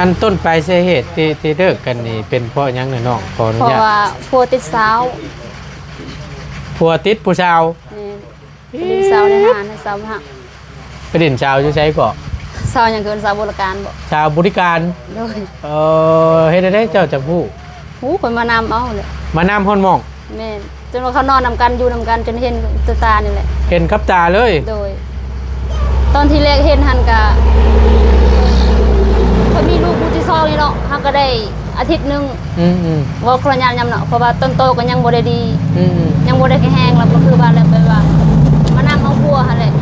ອັນຕົ້ນປາຍສາເຫດທີ່ ທີ່ເລີກກັນນີ້ເປັນເພາະຫຍັງນະນ້ອງ? ຂໍອະນຸຍາດ. ເພາະວ່າຜົວຕິດສາວ. ຜົວຕິດຜູ້ສາວ? ແມ່ນ. ໄປຫຼິ້ນສາວໃນຮ້ານ ໃຫ້ສາວມາຮັບ. ໄປຫຼິ້ນສາວຢູ່ໃສເກາະ? ສາວຫຍັງ ເອີ້ນສາວບໍລິການບໍ? ສາວບໍລິການ. ໂດຍ. ເອີ ເຮັດແນວໃດເຈົ້າຈັກຮູ້? ຮູ້ ຂ້ອຍມານຳເອົາແຫຼະ. ມານຳຮອດໝ່ອງ? ແມ່ນ. ຈົນວ່າເຂົານອນນຳກັນ ຢູ່ນຳກັນ ຈົນເຫັນຕາຕານີ້ແຫຼະ. ເຫັນກັບຕາເລີຍ? ໂດຍ. ຕອນທີແລກເຫັນຫັ້ນກະ ຂ້ອຍມີລູກຜູ້ທີສອງນີ້ເນາະ ເຮົາກະໄດ້ ອາທິດໜຶ່ງ. ອືມໆ ເວົ້າຂໍອະນຸຍາດນຳເນາະ ເພາະວ່າຕົ້ນຕໍກໍຍັງບໍ່ໄດ້ດີ. ອືມໆ ຍັງບໍ່ໄດ້ແຂງແຮງ ແລ້ວກໍຄືວ່າ ແລ້ວແບບວ່າມານຳເອົາຜົວຫັ້ນແຫຼະ.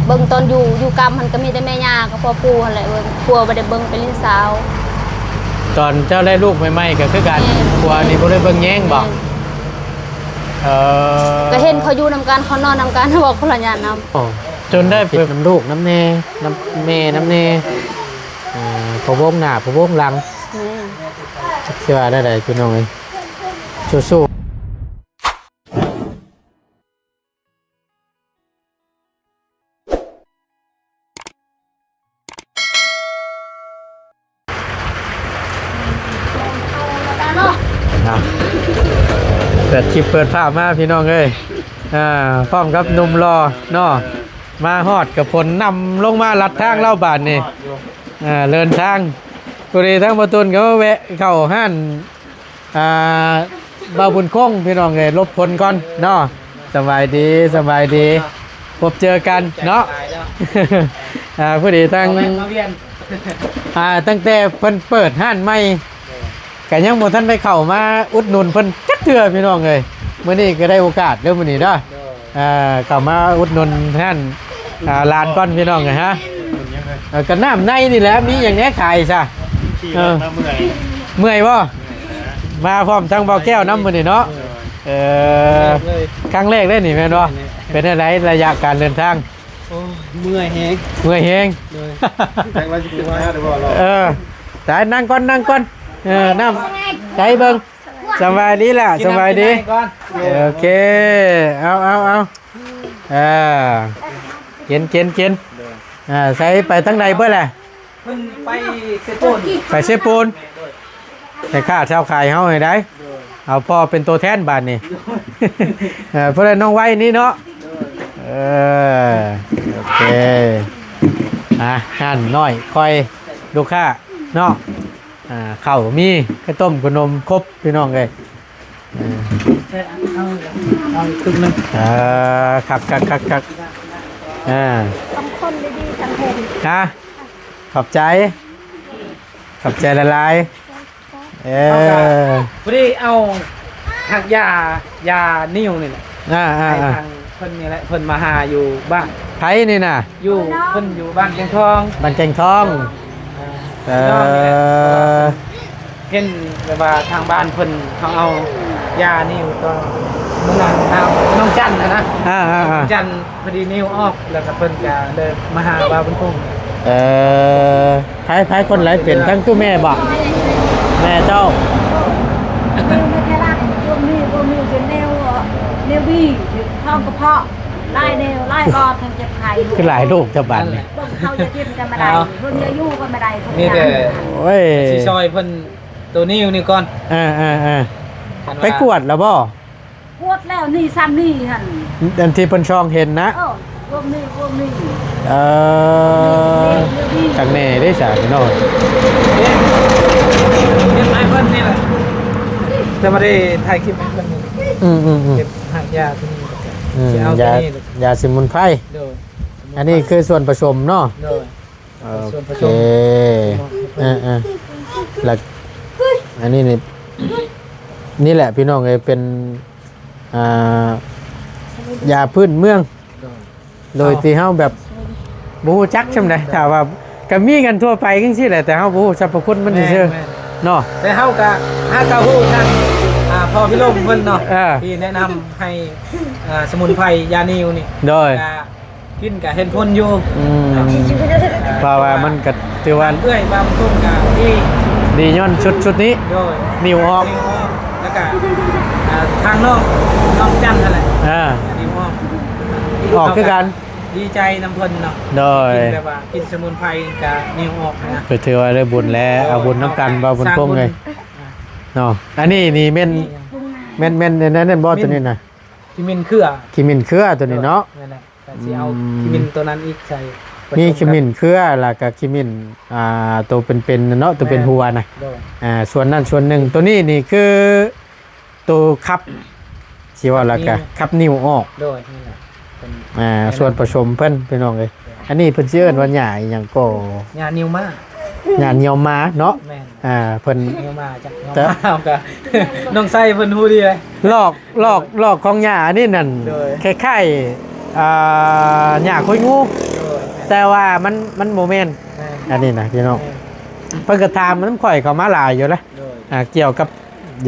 ເບິ່ງຕອນຢູ່ ຢູ່ກຳຫັ້ນກໍມີແຕ່ແມ່ຍ່າກັບພໍ່ປູ່ຫັ້ນແຫຼະເບິ່ງ ຜົວບໍ່ໄດ້ເບິ່ງ ໄປຫຼິ້ນສາວ. ຕອນເຈົ້າໄດ້ລູກໃໝ່ໆກໍຄືກັນ. ແມ່ນ. ຜົວນີ້ບໍ່ໄດ້ເບິ່ງແຍງບໍ? ແມ່ນ. ເອີ ກໍເຫັນເຂົາຢູ່ນຳກັນ ເຂົານອນນຳກັນ ເວົ້າຂໍອະນຸຍາດນຳ. ໂອ້ ຈົນໄດ້ໄປນຳລູກນຳແມ່ ນຳແມ່ນຳແມ່ ອ່າ ພະວົງໜ້າພະວົງຫຼັງ. ແມ່ນ. ຊິວ່າແນວໃດພີ່ນ້ອງເອີຍ ສູ້ໆ. ເນາະ ເປີດຄລິບເປີດພາບມາພີ່ນ້ອງເອີຍ ອ່າ ພ້ອມກັບໜຸ່ມຫຼໍ່ເນາະ ມາຮອດກະຝົນນຳລົງມາລັດທາງລາວບາດນີ້. ອ່າ ເດີນທາງ ພໍດີທາງບໍ່ຕຸນກໍມາແວະເຂົ້າຮ້ານ ອ່າ ບ່າວບຸນຄົງ ພີ່ນ້ອງເອີຍ ຫຼົບຝົນກ່ອນເນາະ. ສະບາຍດີ ສະບາຍດີ ພົບເຈີກັນເນາະ. ອ່າ ພໍດີທາງ ອ່າ ຕັ້ງແຕ່ເພິ່ນເປີດຮ້ານໃໝ່ ກະຍັງບໍ່ທັນໄດ້ເຂົ້າມາອຸດໜູນເພິ່ນຈັກເທື່ອ ພີ່ນ້ອງເອີຍ. ມື້ນີ້ກໍໄດ້ໂອກາດເດີ ມື້ນີ້ເດີ ອ່າ ເຂົ້າມາອຸດໜູນຮ້ານ ອ່າ ຫຼານກ່ອນ ພີ່ນ້ອງເອີຍ. ຫາ ເອີ ກໍນ້ຳໃນນີ້ແຫຼະ ມີຫຍັງແດ່ຂາຍຊະ? ເອີ ເມື່ອຍບໍ່? ມາພ້ອມທັງບ່າວແກ້ວນຳມື້ນີ້ເນາະ. ເອີ ຄັ້ງແລກເລີຍນີ້ແມ່ນບໍ່? ເປັນຈັ່ງໃດໄລຍະການເດີນທາງ? ໂອ້ຍ ເມື່ອຍແຮງ ເມື່ອຍແຮງ. ໂດຍ ຈັກວ່າຊິຂຶ້ນມາໄດ້ບໍ່ເນາະ. ເອີ ຕາຍ ນັ່ງກ່ອນ ນັ່ງກ່ອນ. ເອີ ນ້ຳໃສເບິ່ງ. ສະບາຍດີລະ ສະບາຍດີ. ໂອເຄ ເອົາ ເອົາ ເອົາ ເອີ ກິນ ກິນ ກິນ. ອ່າ ໃສໄປທາງໃດເບິດແຫຼະ? ເພິ່ນໄປເຊໂປນ ໄປເຊໂປນ ແມ່ຄ້າຊາວຂາຍເຮົາໃຫ້ໄດ້. ໂດຍ ເອົາພໍ່ເປັນຕົວແທນບາດນີ້. ໂດຍ ເອີ ຜູ້ໃດ ນ້ອງໄວນີ້ເນາະ. ໂດຍ ເອີ ໂອເຄ ອ່າ ຮ້ານນ້ອຍ ຄອຍ ລູກຄ້າເນາະ. ອ່າ ເຂົ້າມີ ເຂົ້າຕົ້ມ ຂະໜົມຄົບ ພີ່ນ້ອງເອີຍ. ເອີ ເອົາ ເອົາ ເອົາອີກຕຸກໜຶ່ງ. ເອີ ຄັກໆໆໆ ອ່າ ຕ້ອງຄົນດີໆ ຈັ່ງເຫັນ. ຮະ ຂອບໃຈ ຂອບໃຈຫຼາຍໆ. ເອີ ພໍດີເອົາຮັກຢາ ຢານິ້ວນີ້ແຫຼະ ອ່າໆໆ ໃຫ້ທາງເພິ່ນນີ້ແຫຼະ ເພິ່ນມາຫາຢູ່ບ້ານ. ໃຜນີ້ນະ? ຢູ່ ເພິ່ນຢູ່ບ້ານແກງທອງ ບ້ານແກງທອງ. ເອີ ເອີ ເຫັນແບບວ່າທາງບ້ານເພິ່ນເຂົາເອົາຢານີ້ຢູ່ຕອນມື້ນັ້ນ ນ້ອງຈັນຫັ້ນນະ. ອ່າໆໆ ຈັນ ພໍດີນິ້ວອອກ ແລ້ວກໍເພິ່ນກໍເລີຍມາຫາວ່າບຸນຄົງ. ເອີ ໃຜ ໃຜຄົນຫຼາຍເປັນ ທັງຕູ້ແມ່ບໍ? ແມ່ເຈົ້າ. ນິ້ວແມ່ແຄ່ລາດ ບວມນີ້ ບວມນີ້ ເປັນແນວ ແນວບີ ທ້ອງກະເພາະ ຫຼາຍແນວ ຫຼາຍບອດ ທັງເຈັບໄຂ້. ຄືຫຼາຍໂລກແທ້ບາດນີ້. ເບິ່ງເຂົາຈະກິນກໍບໍ່ໄດ້ ເພິ່ນຈະຢູ່ກໍບໍ່ໄດ້. ມີແຕ່ ໂອ້ຍ ຊິຊ່ອຍເພິ່ນ ໂຕນິ້ວນີ້ກ່ອນ. ເອີໆໆ ໄປກວດແລ້ວບໍ່? ກວດແລ້ວ ນີ້ຊ້ຳນີ້ຫັ້ນ ອັນທີ່ເພິ່ນສ່ອງເຫັນນະ. ເອີ ພວກນີ້ ພວກນີ້. ເອີ ນີ້ ນີ້ ນີ້ ທາງແມ່ເດ້ສາພີ່ນ້ອງ. ເຮັດໃຫ້ເພິ່ນນີ້ແຫຼະ ແຕ່ບໍ່ໄດ້ຖ່າຍຄລິບໃຫ້ເພິ່ນນີ້. ອືມໆໆ ເກັບຮາກຢາຕົວນີ້ ອືມ ຊິເອົາຕົວນີ້ ຢາ ຢາສະໝຸນໄພ. ໂດຍ ອັນນີ້ຄືສ່ວນປະສົມເນາະ. ໂດຍ ໂອເຄ ເອີໆ ແລ້ວອັນນີ້ນີ້ ນີ້ແຫຼະພີ່ນ້ອງເອີຍ ເປັນ ອ່າ ຢາພື້ນເມືອງ ໂດຍ ໂດຍທີ່ເຮົາແບບບໍ່ຮູ້ຈັກຊ່ຳໃດ. ຖ້າວ່າກໍມີກັນທົ່ວໄປຈັ່ງຊີ້ແຫຼະ ແຕ່ເຮົາບໍ່ຮູ້ສັບພະຄຸນມັນຊື່ໆ ແມ່ນໆ ເນາະ. ແຕ່ເຮົາກໍຫາກໍຮູ້ທາງ ອ່າ ພໍ່ພິລົມເພິ່ນເນາະ ເອີ ທີ່ແນະນຳໃຫ້ ອ່າ ສະໝຸນໄພຢານິ້ວນີ້ ໂດຍ ກໍ ກິນກະເຫັນຜົນຢູ່. ອືມ ເພາະວ່າມັນກະຖືວ່າເອື້ອຍບາງຄົນກະດີ ດີຍ້ອນຊຸດ ຊຸດນີ້. ໂດຍ ນິ້ວອອກ ນິ້ວອອກ ແລ້ວກະ ອ່າ ທາງນ້ອງ ນ້ອງຈັນຫັ້ນແຫຼະ ອ່າ ນິ້ວອອກ ອອກຄືກັນ. ດີໃຈນຳເພິ່ນເນາະ ໂດຍ ກິນແບບວ່າກິນສະໝຸນໄພກະນິ້ວອອກນະ ກໍຖືວ່າໄດ້ບຸນແລ້ວ ເອີ ເອົາບຸນນຳກັນ ເອົາ ເວົ້າບຸນ ເອົາ ພວກເລີຍ ເນາະ ອັນນີ້ນີ້ແມ່ນ ນີ້ ແມ່ນ ແມ່ນ ແມ່ນອັນນັ້ນບໍ່ ມິນ ຕົວນີ້ນະ? ຂີ້ໝິ່ນເຄືອ ຂີ້ໝິ່ນເຄືອຕົວນີ້ເນາະ ໂດຍ ນັ້ນແຫຼະ ກໍຊິເອົາ ອືມ ຂີ້ໝິ່ນຕົວນັ້ນອີກໃສ່ ມີ ປະສົມກັນ ຂີ້ໝິ່ນເຄືອ ແລ້ວກໍຂີ້ໝິ່ນ ອ່າ ໂຕເປັນໆນະເນາະ ໂຕເປັນຫົວນະ ໂດຍ ອ່າ ສ່ວນນັ້ນສ່ວນໜຶ່ງ ໂຕນີ້ນີ້ຄືໂຕຂັບ ຊິວ່າແລ້ວກໍຂັບນິ້ວ ຂັບນິ້ວອອກ ໂດຍ ນັ້ນແຫຼະ ເປັນ ອ່າ ແມ່ນ ສ່ວນປະສົມເພິ່ນ ພີ່ນ້ອງເອີຍ ໂດຍ ອັນນີ້ເພິ່ນຊິເອີ້ນວ່າຫຍ້າອີ່ຫຍັງກໍ ຫຍ້ານິ້ວມ້າ ຫຍ້ານິ້ວມ້າເນາະ ແມ່ນ ອ່າ ເພິ່ນ ເອົາມາຈາກນ້ອງ ແຕ່ ເອົາກະ ນ້ອງໄຊເພິ່ນຮູ້ດີເລີຍ ລອກ ລອກ ລອກຂອງຫຍ້າອັນນີ້ນັ້ນ ໂດຍ ຄ້າຍໆ ອ່າ ຫຍ້າໂຄຍງູ ໂດຍ ແຕ່ວ່າມັນ ມັນບໍ່ແມ່ນ ແມ່ນ ອັນນີ້ນະພີ່ນ້ອງ ແມ່ນ ເພິ່ນກໍຖາມນຳຂ້ອຍເຂົ້າມາຫຼາຍຢູ່ເດ້ ໂດຍ ອ່າ ກ່ຽວກັບ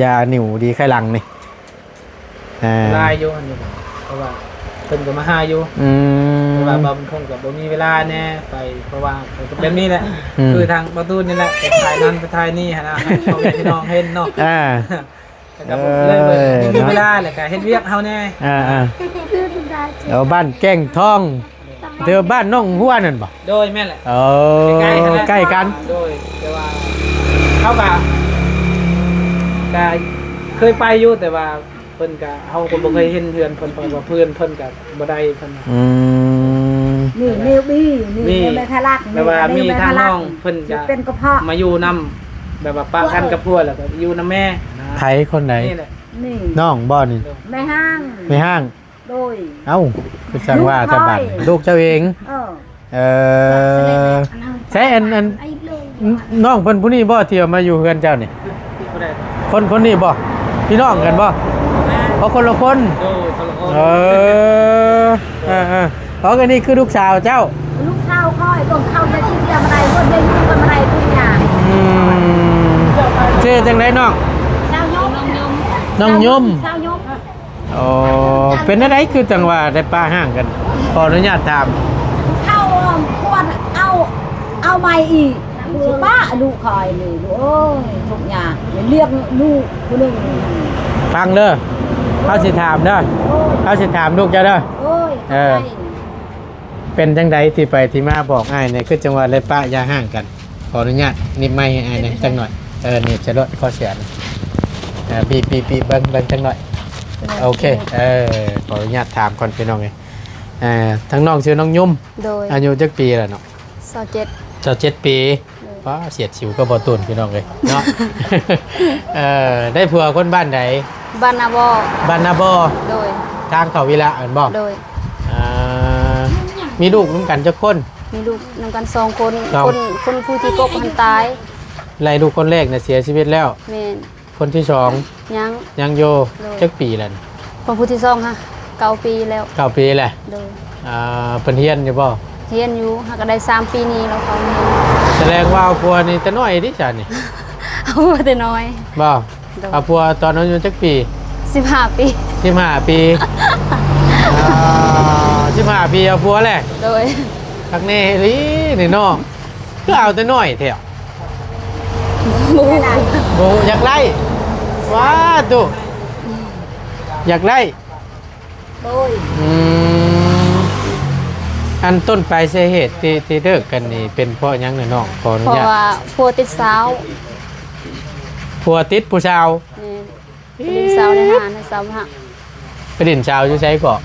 ຢານິ້ວດີໄຄຫຼັງນີ້ ອ່າ ຫຼາຍຢູ່ຫັ້ນຢູ່ ເພາະວ່າເພິ່ນກໍມາຫາຢູ່ ອືມ ແຕ່ວ່າບ່າວບຸນຄົງກໍບໍ່ມີເວລາແດ່ໄປ ເພາະວ່າກໍແບບນີ້ແຫຼະ ອືມ ຄືທາງບ່າວຕູນນີ້ແຫຼະ ໄປຖ່າຍນັ້ນໄປຖ່າຍນີ້ຫັ້ນນະ ໃຫ້ພໍ່ແມ່ພີ່ນ້ອງເຫັນເນາະ ອ່າ ແລ້ວກໍບໍ່ເລີຍ ເອີ ບໍ່ມີເວລາ ເນາະ ແລ້ວກໍເຮັດວຽກເຮົາແດ່ ອ່າໆ ເອີ ບ້ານແກ້ງທອງ ແມ່ນ ແຕ່ວ່າບ້ານໜອງຫົວນັ້ນບໍ່? ໂດຍ ແມ່ນແຫຼະ ເອີ ໃກ້ໆກັນ ໃກ້ກັນ ໂດຍ ແຕ່ວ່າເຮົາກະ ກະເຄີຍໄປຢູ່ ແຕ່ວ່າເພິ່ນກະ ເຮົາກໍບໍ່ເຄີຍເຫັນເຮືອນເພິ່ນ ເພາະວ່າເພື່ອນເພິ່ນກະບໍ່ໄດ້ເພິ່ນ ອືມ ນີ້ແມ່ບີ ນີ້ ນີ້ ແມ່ທະລັກ ແບບວ່າມີທາງນ້ອງເພິ່ນກະ ເປັນກະເພາະ ມາຢູ່ນຳ ແບບວ່າປະກັນກັບຜົວ ແລ້ວກໍຢູ່ນຳແມ່ນະ ໃຜຄົນໃດ? ນີ້ແຫຼະ ນີ້ ນ້ອງບໍ່ນີ້? ໂດຍ ແມ່ຮ້າງ ແມ່ຮ້າງ ໂດຍ ເອົ້າ ຄືຈັ່ງວ່າແຕ່ບັດ ລູກເຈົ້າເອງ ເອີ ເອີ ໃຊ້ອັນ ອັນ ນ້ອງເພິ່ນຜູ້ນີ້ບໍ່ ທີ່ວ່າມາຢູ່ເຮືອນເຈົ້ານີ້? ຜູ້ໃດ? ຄົນ ຄົນນີ້ບໍ່? ພີ່ນ້ອງກັນບໍ່? ແມ່ນ ເພາະຄົນລະຄົນ ໂດຍ ຄົນລະຄົນ ເອີ ເອີໆ ອັນນີ້ຄືລູກສາວເຈົ້າ? ລູກສາວຂ້ອຍ ເບິ່ງເຂົາໄດ້ກິນຢາມາໄດ້ ເບິ່ງໄດ້ຢູ່ກັນມາໄດ້ທຸກຢ່າງ ອືມ ຊື່ຈັ່ງໃດນ້ອງ? ສາວຍົມ ນ້ອງຍົມ ສາວຍົມ ອໍ ເປັນແນວໃດຄືຈັ່ງວ່າໄດ້ປະຮ້າງກັນ? ຂໍອະນຸຍາດຖາມ ເຂົາ ພວກເອົາ ເອົາໃໝ່ອີກ ຊິປະລູກຂ້ອຍນີ້ ໂອ້ຍ ທຸກຍາກ ລ້ຽງລູກຜູ້ໜຶ່ງ ຟັງເດີ ເຮົາຊິຖາມເດີ ໂອ້ຍ ເຮົາຊິຖາມລູກເຈົ້າເດີ ໂອ້ຍ ເອີ ເປັນຈັ່ງໃດທີ່ໄປທີ່ມາ ບອກອ້າຍແດ່ ຄືຈັ່ງວ່າໄດ້ປະຢ່າຮ້າງກັນ? ຂໍອະນຸຍາດໜີບໄມໃຫ້ອ້າຍແດ່ຈັກໜ້ອຍ ເອີ ໜີບໃສ່ລົດ ຂໍເສຍ ເອີ ບີບໆໆ ເບິ່ງ ເບິ່ງຈັກໜ້ອຍ ໂອເຄ ເອີ ຂໍອະນຸຍາດຖາມກ່ອນພີ່ນ້ອງເອີຍ ເອີ ທາງນ້ອງຊື່ນ້ອງຍົມ ໂດຍ ອາຍຸຈັກປີແລ້ວເນາະ? ຊາວເຈັດ ຊາວເຈັດປີ ໂດຍ ປ້າ ສຽດສີວກັບບ່າວຕູນພີ່ນ້ອງເອີຍເນາະ ເອີ ໄດ້ຜົວຄົນບ້ານໃດ? ບ້ານນາບໍ່ ບ້ານນາບໍ່ ໂດຍ ທາງເຂົ້າວິລະແມ່ນບໍ່? ໂດຍ ອ່າ ມີລູກນຳກັນຈັກຄົນ? ມີລູກນຳກັນສອງຄົນ ສອງ ຄົນ ຄົນຜູ້ທີ່ກົກຫັ້ນຕາຍ ໄລ່ລູກຄົນແລກນະເສຍຊີວິດແລ້ວ ແມ່ນ ຄົນທີສອງ ຍັງ ຍັງຢູ່ ໂດຍ ຈັກປີແລ້ວ? ຂອງຜູ້ທີສອງຫະ ເກົ້າປີແລ້ວ ເກົ້າປີແລ້ວ ໂດຍ ອ່າ ເພິ່ນຮຽນຢູ່ບໍ່? ຮຽນຢູ່ ຫາກະໄດ້ສາມປີນີ້ແລ້ວເຂົາຮຽນ ສະແດງວ່າເອົາຜົວນີ້ແຕ່ນ້ອຍຕິຊະນີ້ ເອົາຜົວແຕ່ນ້ອຍ ບໍ່? ໂດຍ ເອົາຜົວຕອນອາຍຸຈັກປີ? ສິບຫ້າປີ ສິບຫ້າປີ ອ່າ ສິບຫ້າປີເອົາຜົວແລ້ວ ໂດຍ ຄັກແນ່ອີ່ຫຼີນີ້ເນາະ ຄືເອົາແຕ່ນ້ອຍແທ້? ບໍ່ຮູ້ ບໍ່ຮູ້ ຢາກໄດ້ ວ້າ ໂທ້ ຢາກໄດ້ ໂດຍ ອືມ ອັນຕົ້ນປາຍສາເຫດທີ່ ທີ່ເລີກກັນນີ້ເປັນເພາະຫຍັງນະນ້ອງ? ຂໍອະນຸຍາດ ເພາະວ່າຜົວຕິດສາວ ຜົວຕິດຜູ້ສາວ ແມ່ນ ໄປຫຼິ້ນສາວໃນຮ້ານ ໃຫ້ສາວມາຮັບ ໄປຫຼິ້ນສາວຢູ່ໃສເກາະ?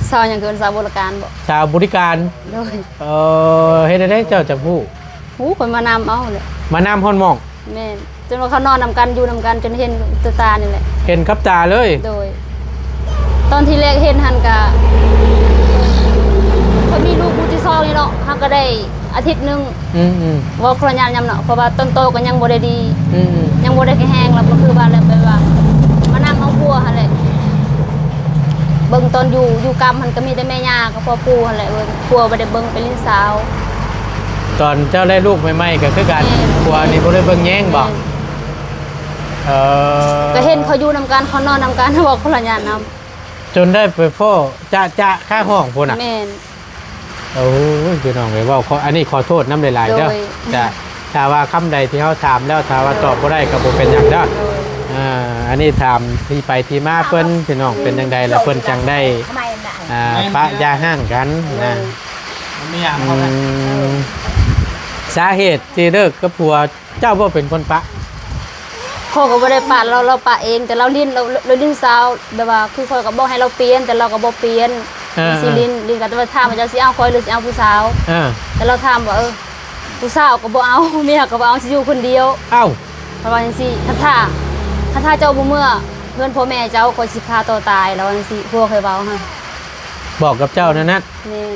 ສາວຫຍັງ ເອີ້ນສາວບໍລິການບໍ? ສາວບໍລິການ ໂດຍ ເອີ ເຮັດແນວໃດເຈົ້າຈັກຮູ້? ຮູ້ ຂ້ອຍມານຳເອົາແຫຼະ ມານຳຮອດໝ່ອງ ແມ່ນ ຈົນວ່າເຂົານອນນຳກັນ ຢູ່ນຳກັນ ຈົນເຫັນຕາຕານີ້ແຫຼະ ເຫັນກັບຕາເລີຍ ໂດຍ ຕອນທີແລກເຫັນຫັ້ນກະ ຂ້ອຍມີລູກຜູ້ທີສອງນີ້ເນາະ ເຮົາກະໄດ້ ອາທິດໜຶ່ງ ອືມໆ ເວົ້າຂໍອະນຸຍາດນຳເນາະ ເພາະວ່າຕົ້ນໂຕກໍຍັງບໍ່ໄດ້ດີ ອືມໆ ຍັງບໍ່ໄດ້ແຂງແຮງ ແລ້ວກໍຄືວ່າແຫຼະ ແບບວ່າມານຳເອົາຜົວຫັ້ນແຫຼະ ເບິ່ງຕອນຢູ່ ຢູ່ກຳຫັ້ນກໍມີແຕ່ແມ່ຍ່າກັບພໍ່ປູ່ຫັ້ນແຫຼະ ເບິ່ງ ຜົວບໍ່ໄດ້ເບິ່ງ ໄປຫຼິ້ນສາວ ຕອນເຈົ້າໄດ້ລູກໃໝ່ໆກໍຄືກັນ ແມ່ນ ຜົວນີ້ບໍ່ໄດ້ເບິ່ງແຍງບໍ? ແມ່ນ ເອີ ກໍເຫັນເຂົາຢູ່ນຳກັນ ເຂົານອນນຳກັນ ເວົ້າຂໍອະນຸຍາດນຳ ຈົນໄດ້ໄປພໍ້ຈະໆຄາຫ້ອງພຸ້ນນະ ແມ່ນ ໂອ້ຍ ພີ່ນ້ອງເອີຍ ເວົ້າຂໍ ອັນນີ້ຂໍໂທດນຳຫຼາຍໆເດີ ໂດຍ ຈະ ຖ້າວ່າຄຳໃດທີ່ເຮົາຖາມແລ້ວ ຖ້າວ່າຕອບບໍ່ໄດ້ກໍບໍ່ເປັນຫຍັງເດີ ໂດຍ ອ່າ ອັນນີ້ຖາມທີ່ໄປທີ່ມາເພິ່ນ ພີ່ນ້ອງ ເປັນຈັ່ງໃດ ແລ້ວເພິ່ນຈັ່ງໄດ້ ອ່າ ປະຢ່າຮ້າງກັນນະ ໂດຍ ເມຍ ອືມ ສາເຫດທີ່ເລີກກັບຜົວ ເຈົ້າບໍ່ເປັນຄົນປະ? ຂ້ອຍກໍບໍ່ໄດ້ປະລາວ ລາວປະເອງ ແຕ່ລາວຫຼິ້ນ ລາວ ລາວຫຼິ້ນສາວ ແບບວ່າ ຄືຂ້ອຍກໍບອກໃຫ້ລາວປ່ຽນ ແຕ່ລາວກໍບໍ່ປ່ຽນ ເອີ ຊິຫຼິ້ນ ເອີ ຫຼິ້ນກໍແຕ່ວ່າຖາມວ່າເຈົ້າຊິເອົາຂ້ອຍ ຫຼືຊິເອົາຜູ້ສາວ ເອີ ແຕ່ລາວຖາມວ່າ ເອີ ຜູ້ສາວກໍບໍ່ເອົາ ເມຍກໍບໍ່ເອົາ ຊິຢູ່ຄົນດຽວ ເອົ້າ ເພິ່ນວ່າຈັ່ງຊີ້ ຄັນຖ້າ ຄັນຖ້າເຈົ້າບໍ່ເມືອເຮືອນພໍ່ແມ່ເຈົ້າ ຂ້ອຍຊິຂ້າຕົວຕາຍ ລາວວ່າຈັ່ງຊີ້ ຜົວຂ້ອຍເວົ້າຫັ້ນ ບອກກັບເຈົ້າແນວນັ້ນ? ແມ່ນ.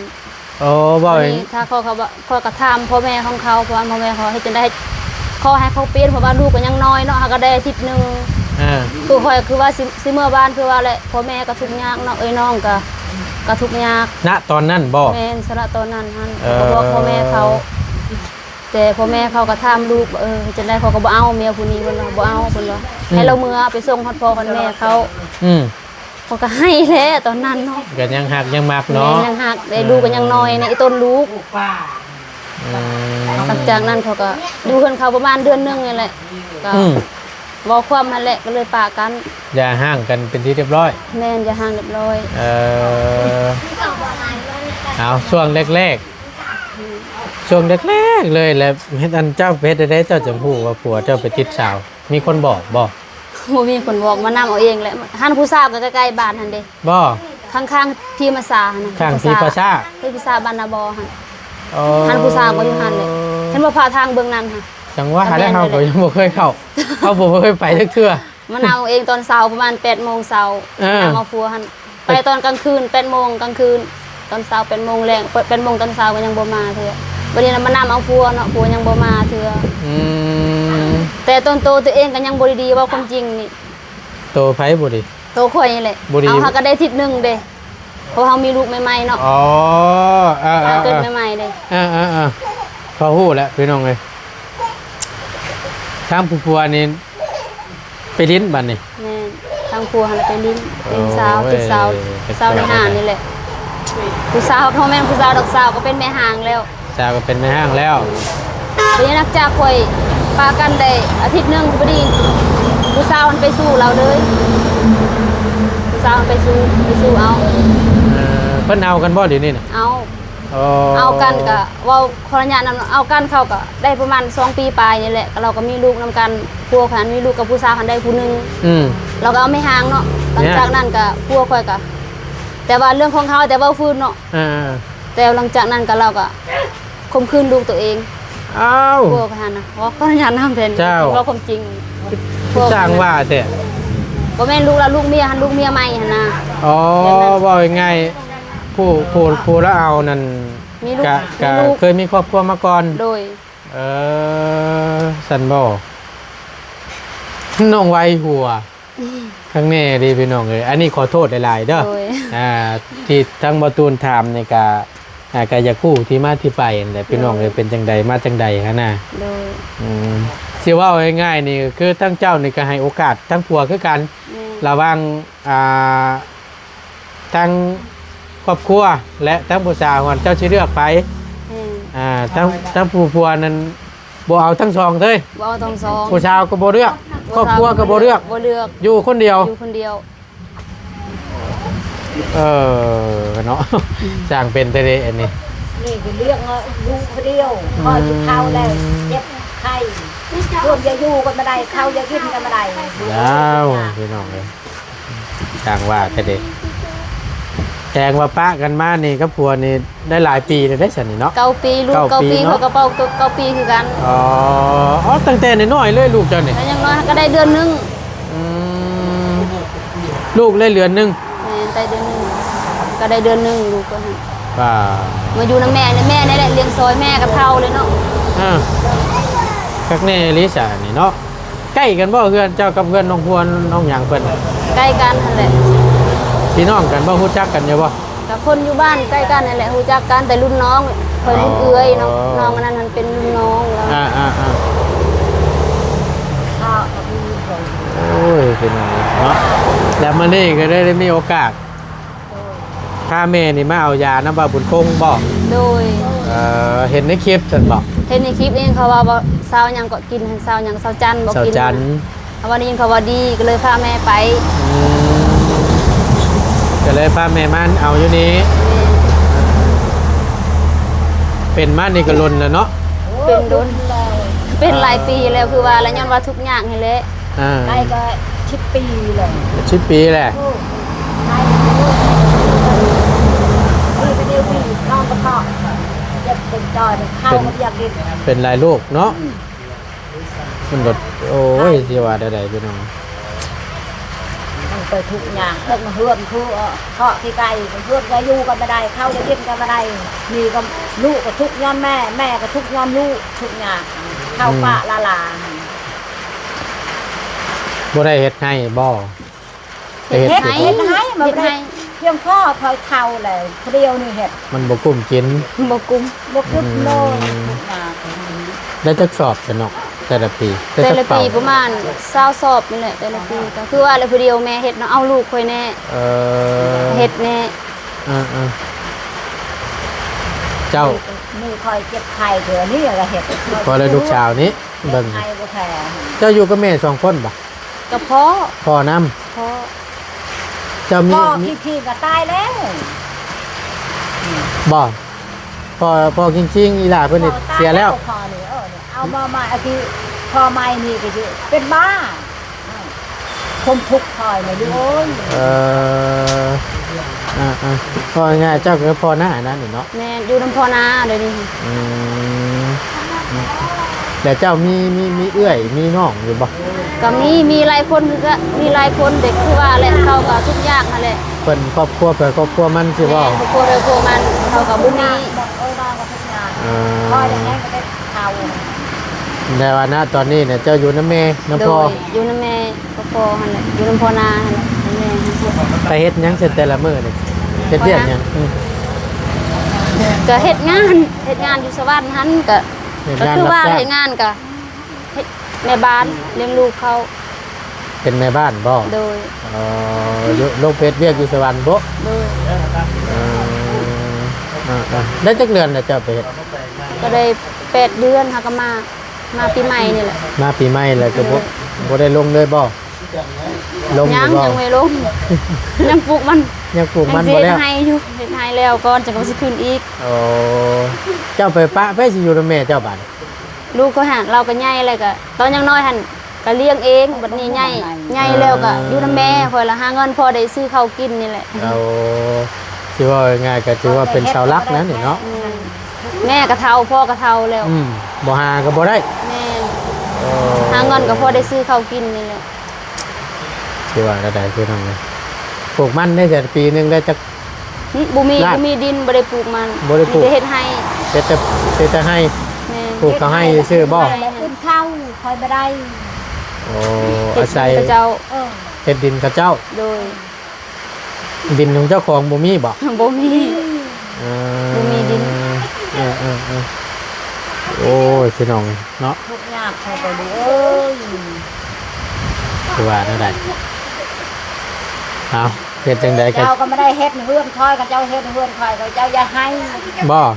ໂອ້ ເວົ້າ ບາດນີ້ຖ້າເຂົາ ເຂົາວ່າ ເຂົາກໍຖາມພໍ່ແມ່ຂອງເຂົາ ເພາະວ່າພໍ່ແມ່ເຂົາເຮັດຈັ່ງໃດ ຂໍໃຫ້ເຂົາປ່ຽນ ເພາະວ່າລູກກໍຍັງນ້ອຍເນາະ ເຮົາກໍໄດ້ອາທິດໜຶ່ງ ເອີ ຄືຂ້ອຍ ຄືວ່າຊິ ຊິເມືອບ້ານ ຄືວ່າແຫຼະ ພໍ່ແມ່ກໍທຸກຍາກເນາະ ເອື້ອຍນ້ອງກໍ ກໍທຸກຍາກ ນະຕອນນັ້ນບໍ? ແມ່ນ ສະນະຕອນນັ້ນຫັ້ນ ເອີ ກໍບອກພໍ່ແມ່ເຂົາ ແຕ່ພໍ່ແມ່ເຂົາກໍຖາມລູກວ່າ ເອີ ເຮັດຈັ່ງໃດ ເຂົາກໍບໍ່ເອົາເມຍຜູ້ນີ້ ເພິ່ນວ່າ ບໍ່ເອົາ ເພິ່ນວ່າ ອືມ ໃຫ້ລາວເມືອໄປສົ່ງຮອດພໍ່ຮອດແມ່ເຂົາ ອືມ ເຂົາກໍໃຫ້ແຫຼະຕອນນັ້ນເນາະ ກໍຍັງຮັກຍັງມັກເນາະ ແມ່ນ ຍັງຮັກ ເອີ ແຕ່ລູກກໍຍັງນ້ອຍໃນອີ່ຕົ້ນລູກ ອືມ ຫຼັງຈາກນັ້ນເຂົາກໍຢູ່ເຮືອນເຂົາປະມານເດືອນໜຶ່ງນີ້ແຫຼະ ກໍ ອືມ ເວົ້າຄວາມຫັ້ນແຫຼະ ກໍເລີຍປະກັນ ຢ່າຮ້າງກັນເປັນທີ່ຮຽບຮ້ອຍ ແມ່ນ ຢ່າຮ້າງຮຽບຮ້ອຍ ເອີ ເອົາ ຊ່ວງແລກໆ ອືມ ຊ່ວງແລກໆເລີຍແຫຼະ ເຮັດ ອັນ ເຈົ້າເຮັດຈັ່ງໃດ ເຈົ້າຈຶ່ງຮູ້ວ່າຜົວເຈົ້າໄປຕິດສາວ ມີຄົນບອກບໍ່? ບໍ່ມີຄົນບອກ ມານຳເອົາເອງແຫຼະ ຫັ້ນຜູ້ສາວກໍໃກ້ໆບ້ານຫັ້ນເດ້ ບໍ່ ຂ້າງໆພີມາຊາຫັ້ນນະ ຂ້າງພີມາຊາ ພີມາຊາບ້ານນາບໍ່ຫັ້ນ ອໍ ຫັ້ນຜູ້ສາວກໍຢູ່ຫັ້ນແຫຼະ ເຫັນບໍ່ພະທາງເບື້ອງນັ້ນຫັ້ນ ຈັ່ງວ່າແຫຼະ ເຮົາກໍຍັງບໍ່ເຄີຍເຂົ້າ ເຮົາບໍ່ເຄີຍໄປຈັກເທື່ອ ມານຳເອົາເອງຕອນເຊົ້າປະມານແປດໂມງເຊົ້າ ເອີ ມານຳເອົາຜົວຫັ້ນ ໄປຕອນກາງຄືນແປດໂມງກາງຄືນ ຕອນເຊົ້າແປດໂມງແລງ ແປດໂມງຕອນເຊົ້າກໍຍັງບໍ່ມາເທື່ອ ບັດນີ້ລະມານຳເອົາຜົວເນາະ ຜົວຍັງບໍ່ມາເທື່ອ ອືມ ແຕ່ຕົນໂຕຕົວເອງກໍຍັງບໍ່ໄດ້ດີ ເວົ້າຄວາມຈິງນີ້ ໂຕໃຜບໍ່ດີ? ໂຕຂ້ອຍນີ້ແຫຼະ ບໍ່ດີ ເຮົາຫາກໍໄດ້ທິດໜຶ່ງເດ້ ເພາະເຮົາມີລູກໃໝ່ໆເນາະ ອໍ ເອີ ເອີ ເກີດໃໝ່ໆເດ້ ເອີ ເອີ ເອີ ພໍຮູ້ແລ້ວພີ່ນ້ອງເອີຍ ທາງຜູ້ຜົວນີ້ ໄປຫຼິ້ນບັດນີ້ ແມ່ນ ທາງຜົວຫັ້ນລະໄປຫຼິ້ນ ຫຼິ້ນສາວ ຕິດສາວ ສາວໃນຫ້າງນີ້ແຫຼະ ຜູ້ສາວ ບໍ່ແມ່ນຜູ້ສາວດອກ ສາວກໍເປັນແມ່ຮ້າງແລ້ວ ສາວກໍເປັນແມ່ຮ້າງແລ້ວ ບັດນີ້ຫຼັງຈາກຂ້ອຍປະກັນໄດ້ອາທິດໜຶ່ງພໍດີ ຜູ້ສາວຫັ້ນໄປຊູ້ລາວເລີຍ ຜູ້ສາວຫັ້ນໄປຊູ້ ໄປຊູ້ເອົາ ເອີ ເພິ່ນເອົາກັນບໍ່ດຽວນີ້ນະ? ເອົາ ອໍ ເອົາກັນກະເວົ້າ ຂໍອະນຸຍາດນຳ ເອົາກັນເຂົາກໍໄດ້ປະມານສອງປີປາຍນີ້ແຫຼະ ລາວກໍມີລູກນຳກັນ ຜົວຂ້ອຍຫັ້ນມີລູກກັບຜູ້ສາວຫັ້ນໄດ້ຜູ້ໜຶ່ງ ອືມ ລາວກໍເອົາແມ່ຮ້າງເນາະ ຫຼັງຈາກນັ້ນກໍຜົວຂ້ອຍກໍ ແຕ່ວ່າເລື່ອງຂອງເຮົາແຕ່ເວົ້າຟື້ນເນາະ ເອີ ແຕ່ຫຼັງຈາກນັ້ນກໍລາວກໍຂົ່ມຂືນລູກໂຕເອງ ອ້າວ ຜົວຂ້ອຍຫັ້ນນະ ຂໍອະນຸຍາດນຳແທນ ເຈົ້າ ເວົ້າຄວາມຈິງ ຄືຊ່າງວ່າແທ້ ບໍ່ແມ່ນລູກລາວ ລູກເມຍຫັ້ນ ລູກເມຍໃໝ່ຫັ້ນນະ ອໍ ແບບນັ້ນ ເວົ້າງ່າຍໆ ຜູ້ ຜູ້ ຜູ້ລາວເອົານັ້ນ ມີລູກ ກະ ມີລູກ ກະເຄີຍມີຄອບຄົວມາກ່ອນ ໂດຍ ເອີ ຊັ້ນບໍ ນ້ອງໄວຫົວ ອືມ ຄັກແນ່ເດພີ່ນ້ອງເອີຍ ອັນນີ້ຂໍໂທດຫຼາຍໆເດີ ໂດຍ ອ່າ ທີ່ທາງບໍ່ຕູນຖາມນີ້ກະ ອ່າ ກະຢາກຮູ້ທີ່ມາທີ່ໄປຫັ້ນແຫຼະ ໂດຍ ພີ່ນ້ອງເອີຍ ເປັນຈັ່ງໃດ ມາຈັ່ງໃດຫັ້ນນະ ໂດຍ ອືມ ຊິເວົ້າງ່າຍໆນີ້ ຄືທາງເຈົ້ານີ້ກະໃຫ້ໂອກາດທາງຜົວຄືກັນ ແມ່ນ ລະຫວ່າງ ອ່າ ທັງຄອບຄົວ ແລະ ທັງຜູ້ສາວຫັ້ນ ເຈົ້າຊິເລືອກໃຜ? ແມ່ນ ອ່າ ທັງ ທັງຜູ້ຜົວນັ້ນບໍ່ເອົາທັງສອງເລີຍ? ບໍ່ເອົາທັງສອງ ຜູ້ສາວກໍບໍ່ເລືອກ ຜູ້ສາວ ຄອບຄົວກໍບໍ່ເລືອກ ບໍ່ເລືອກ ຢູ່ຄົນດຽວ ຢູ່ຄົນດຽວ ເອີ ເນາະ ອືມ ຊ່າງເປັນແທ້ເດອັນນີ້ ນີ້ກໍເລືອກເນາະ ຢູ່ຄົນດຽວ ອືມ ພໍຊິເຖົ້າແລ້ວ ເຈັບໄຂ້ ຄວນຈະຢູ່ກໍບໍ່ໄດ້ ເຂົ້າຈະກິນກໍບໍ່ໄດ້ ລາວ ພີ່ນ້ອງເອີຍ ຊ່າງວ່າແທ້ເດ ແຕ່ງວ່າປະກັນມານີ້ກັບຜົວນີ້ໄດ້ຫຼາຍປີແລ້ວເດ້ຊັ້ນນີ້ເນາະ ເກົ້າປີ ລູກ ເກົ້າ ເກົ້າປີ ປີເນາະ ຂ້ອຍກໍເປົ່າ ເກົ້າ ເກົ້າປີຄືກັນ ອໍ ອໍ ຕັ້ງແຕ່ນ້ອຍໆເລີຍລູກເຈົ້ານີ້ ແຕ່ຍັງນ້ອຍກໍໄດ້ເດືອນໜຶ່ງ ອືມ ລູກໄດ້ເດືອນໜຶ່ງ ແມ່ນ ໄດ້ເດືອນໜຶ່ງ ກໍໄດ້ເດືອນໜຶ່ງລູກກໍຫັ້ນ ວ່າ ມາຢູ່ນຳແມ່ນີ້ ແມ່ນີ້ແຫຼະລ້ຽງຊ່ອຍ ແມ່ກໍເຖົ້າແລ້ວເນາະ ເອີ ຄັກແນ່ອີ່ຫຼີຊະນີ້ເນາະ ໃກ້ກັນບໍ່ເຮືອນເຈົ້າກັບເຮືອນນ້ອງພວນນ້ອງຫຍັງເພິ່ນ? ໃກ້ກັນຫັ້ນແຫຼະ ພີ່ນ້ອງກັນບໍ່? ຮູ້ຈັກກັນຢູ່ບໍ່? ກໍຄົນຢູ່ບ້ານໃກ້ກັນຫັ້ນແຫຼະ ຮູ້ຈັກກັນແຕ່ລຸ້ນນ້ອງ ຂ້ອຍລຸ້ນເອື້ອຍເນາະ ອໍ ນ້ອງອັນນັ້ນຫັ້ນເປັນລຸ້ນນ້ອງລາວ ອ່າໆໆ ໂອ້ຍ ພີ່ນ້ອງເນາະ ແລ້ວມື້ນີ້ກໍໄດ້ ໄດ້ມີໂອກາດ ໂດຍ ພາແມ່ນີ້ມາເອົາຢານຳບ່າວບຸນຄົງບໍ? ໂດຍ ເອີ ເຫັນໃນຄລິບຊັ້ນບໍ? ເຫັນໃນຄລິບນີ້ ເຂົາວ່າ ວ່າຊາວຫຍັງເກາະ ກິນຫັ້ນ ຊາວຫຍັງ ຊາວຈັນບໍ ຊາວຈັນ ເຮົາວ່າໄດ້ຍິນເຂົາວ່າດີ ກໍເລີຍພາແມ່ໄປ ອືມ ກໍເລີຍພາແມ່ມາເອົາຢູ່ນີ້ ແມ່ນ ເປັນມານີ້ກໍດົນແລ້ວເນາະ? ເປັນດົນ ເປັນຫຼາຍປີແລ້ວ ຄືວ່າລະ ຍ້ອນວ່າທຸກຍາກນີ້ແຫຼະ. ອ່າ ໄດ້ກໍສິບປີແລ້ວ ສິບປີແຫຼະ. ໂອ້ ໄດ້ຢູ່ ນີ້ໄປເດວນີ້ ນ້ອງກໍເທາະ ຢາກເປັນຈອຍ ເປັນ ເປັນຫຼາຍໂລກເນາະ. ອືມ ມັນກໍ ໂອ້ຍ ຊິວ່າແນວໃດພີ່ນ້ອງ? ມັນໄປທຸກຍາກ ເພິ່ນມາເຮືອນຄືເຄາະຂີ້ໄກ່ ເຮືອນກໍຢູ່ກັນບໍ່ໄດ້ ເຂົ້າກໍກິນກັນບໍ່ໄດ້ ນີ້ກໍລູກກໍທຸກຍ້ອນແມ່ ແມ່ກໍທຸກຍ້ອນລູກ ທຸກຍາກ ເຂົ້າ ອືມ ປະລະລາ. ບໍ່ໄດ້ເຮັດໄຮ່ບໍ່? ເຮັດ ເຮັດໄຮ່ ເຮັດໄຮ່ມັນບໍ່ໄດ້ພຽງພໍ ຂ້ອຍເຖົ້າແລ້ວ ຜູ້ດຽວນີ້ເຮັດ ມັນບໍ່ກຸ້ມກິນ ບໍ່ກຸ້ມ ບໍ່ກຸ້ມ ອືມ ເລີຍ. ໄດ້ຈັກສອບຊະເນາະ ແຕ່ລະປີ? ແຕ່ລະປີປະມານຊາວສອບນີ້ແຫຼະ ແຕ່ລະປີ ກໍຄືວ່າແຫຼະ ຜູ້ດຽວແມ່ເຮັດເນາະ ເອົາລູກຂ້ອຍແດ່ ເອີ ເຮັດແດ່ ເອີໆ ເຈົ້າ ມື້ຂ້ອຍເຈັບໄຂ້ເທື່ອນີ້ລະເຮັດ ພໍແລ້ວລູກສາວນີ້ ເບິ່ງ ເຮັດໄຮ່ບໍ່ແພ້. ເຈົ້າຢູ່ກັບແມ່ສອງຄົນບໍ່? ກັບພໍ່ ພໍ່ນຳ ພໍ່ ເຈົ້າມີ ພໍ່ຂີ້ໆກໍຕາຍແລ້ວ ບໍ່? ພໍ່ ພໍ່ຄີງໆ ອີ່ຫຼ້າເພິ່ນນີ້ເສຍແລ້ວ ພໍ່ນີ້ ເອີ ເອົາມາໃໝ່ ອາທິພໍ່ໃໝ່ນີ້ກໍຊິເປັນບ້າ ຄວາມທຸກຂ້ອຍນະ ຢູ່ ໂອ້ຍ ເອີ ອ່າໆ ເວົ້າງ່າຍໆ ເຈົ້າກໍພໍ່ນານັ້ນນີ້ເນາະ? ແມ່ນ ຢູ່ນຳພໍ່ນາດຽວນີ້. ອືມ ແລ້ວເຈົ້າມີ ມີ ມີເອື້ອຍ ມີນ້ອງຢູ່ບໍ່? ກໍມີ ມີຫຼາຍຄົນ ຄື ກໍມີຫຼາຍຄົນເດ້ ຄືວ່າແຫຼະ ເຂົາກໍທຸກຍາກຫັ້ນແຫຼະ. ເພິ່ນຄອບຄົວໃຜຄອບຄົວມັນ ຊິເວົ້າ ແມ່ນ ຄອບຄົວໃຜຄອບຄົວມັນ ເຂົາກໍບໍ່ມີ ເອີ ແຕ່ວ່ານະຕອນນີ້ນະ ເຈົ້າຢູ່ນຳແມ່ ນຳພໍ່? ໂດຍ ຢູ່ນຳແມ່ ກໍພໍຫັ້ນແຫຼະ ຢູ່ນຳພໍ່ນາຫັ້ນແຫຼະ ແມ່ ໄປເຮັດຫຍັງຊັ້ນແຕ່ລະມື້ນີ້? ເຮັດວຽກຫຍັງ? ອືມ ກໍເຮັດງານ ເຮັດງານຢູ່ສະຫວັນຫັ້ນ ກໍ ເຮັດງານ ກໍຄືວ່າເຮັດງານ ກໍເຮັດແມ່ບ້ານ ລ້ຽງລູກເຂົາ. ເປັນແມ່ບ້ານບໍ່? ໂດຍ ເອີ ຢູ່ ລົງໄປເຮັດວຽກຢູ່ສະຫວັນບໍ? ໂດຍ ເອີ ອ່າໆ ໄດ້ຈັກເດືອນແລ້ວເຈົ້າໄປເຮັດ? ກໍໄດ້ແປດເດືອນ ຫາກໍມາ ມາປີໃໝ່ນີ້ແຫຼະ. ມາປີໃໝ່ແລ້ວກໍບໍ່ ບໍ່ໄດ້ລົງເລີຍບໍ່? ລົງຢູ່ບໍ່? ຍັງ ຍັງບໍ່ໄດ້ລົງ ຍັງປູກມັນ ຍັງປູກມັນບໍ່ແລ້ວ ເຮັດໄຮ່ຢູ່ ເຮັດໄຮ່ແລ້ວກ່ອນ ຈັ່ງວ່າຊິຂຶ້ນອີກ. ໂອ້ ເຈົ້າໄປປະໃຜຊິຢູ່ນຳແມ່ເຈົ້າບາດນີ້? ລູກຂ້ອຍຫັ້ນ ລາວກໍໃຫຍ່ແລ້ວ ກໍຕອນຍັງນ້ອຍຫັ້ນ ກໍລ້ຽງເອງ ບັດນີ້ໃຫຍ່ ໃຫຍ່ແລ້ວກໍຢູ່ນຳແມ່ຂ້ອຍລະ ຫາເງິນພໍໄດ້ຊື້ເຂົ້າກິນນີ້ແຫຼະ. ເອົາ ຊິເວົ້າງ່າຍໆ ກໍຖືວ່າເປັນເສົາຫຼັກແລ້ວນີ້ເນາະ. ອືມ ແມ່ກໍເຖົ້າ ພໍ່ກໍເຖົ້າແລ້ວ. ອືມ ບໍ່ຫາກໍບໍ່ໄດ້. ແມ່ນ ເອີ ຫາເງິນກໍພໍໄດ້ຊື້ເຂົ້າກິນນີ້ແຫຼະ. ຊິວ່າແນວໃດພີ່ນ້ອງເອີຍ ປູກມັນໄດ້ແຕ່ປີໜຶ່ງໄດ້ຈັກ ຫຶ ບໍ່ມີ ລ້ານ ບໍ່ມີດິນ ບໍ່ໄດ້ປູກມັນ ບໍ່ໄດ້ປູກ ມີແຕ່ເຮັດໄຮ່ ເຮັດແຕ່ ເຮັດແຕ່ໄຮ່. ແມ່ນ ປູກເຂົ້າໄຮ່ຊື່ໆບໍ່? ເຮັດໄຮ່ ແລ້ວອຶ້ນເຂົ້າ ຂ້ອຍບໍ່ໄດ້. ໂອ້ ເຮັດ ອາໄສ ດິນເຂົາເຈົ້າ. ເອີ ເຮັດດິນເຂົາເຈົ້າ. ໂດຍ ດິນຂອງເຈົ້າຂອງບໍ່ມີບໍ່? ບໍ່ມີ. ເອີ ບໍ່ມີດິນ. ເອີໆໆ ໂອ້ຍ ພີ່ນ້ອງເນາະ ທຸກຍາກເຂົ້າໄປເດີ ເອີຍ ຄືວ່າແນວໃດ? ເອົາ ເຮັດຈັ່ງໃດກໍ ເຈົ້າກໍບໍ່ໄດ້ເຮັດເຮືອນຂ້ອຍ ເຂົາເຈົ້າເຮັດເຮືອນຂ້ອຍ ເຂົາເຈົ້າຢ່າໄຫ້. ບໍ່?